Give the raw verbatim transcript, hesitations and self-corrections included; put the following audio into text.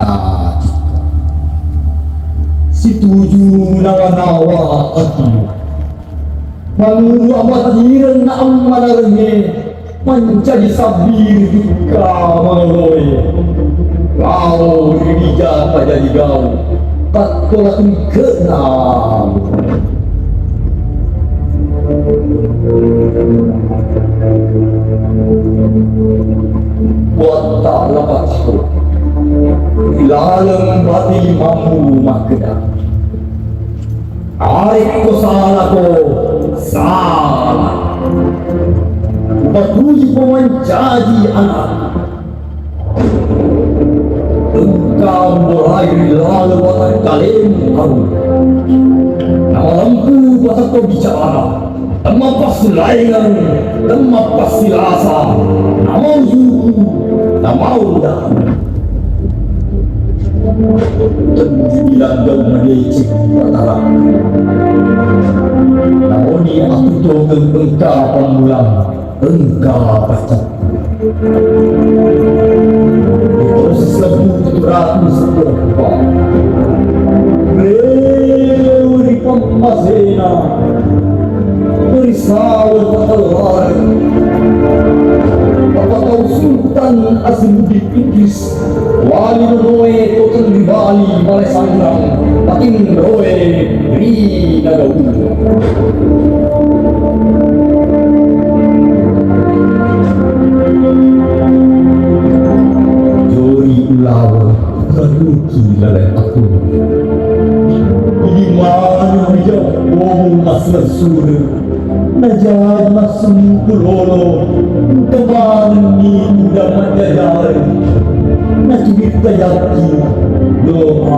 Ah, situju nawa-nawa ati. Manuru amatireng na ammanarengnge mancaji sabbiri dukka mangoloe. Lao ri bija pajaji gau, tattola engke'na. Buatta lapatku ri laleng bati limammu makkeda, arekko salako, sala. Upatuju ko mancaji anak. Engka mulai ri laleng watakkalemu, Abu. Namalempu patakko bicara. Temmappasulaingeng, temmappassilasa, namau suku, namau dahu. Tentu bilang gau madeceng Batara. Namoni aku tongeng engka pammulang, engka pacca. Ri taung sisebbu pitu ratu seppulo eppa, reo ri pammasena, ri saweng patellareng, papatau Sultan Hasanuddin Idris, wali nonoe toteng ri Bali, Malai Sanrang, patinroe ri Nagaulu. Jori ulaweng, manuki laleng aku. Idi manu wijau bomu masler sure. Najadi massungku lolo, engka manenni uda majjajareng. Nakibitta yaki doa.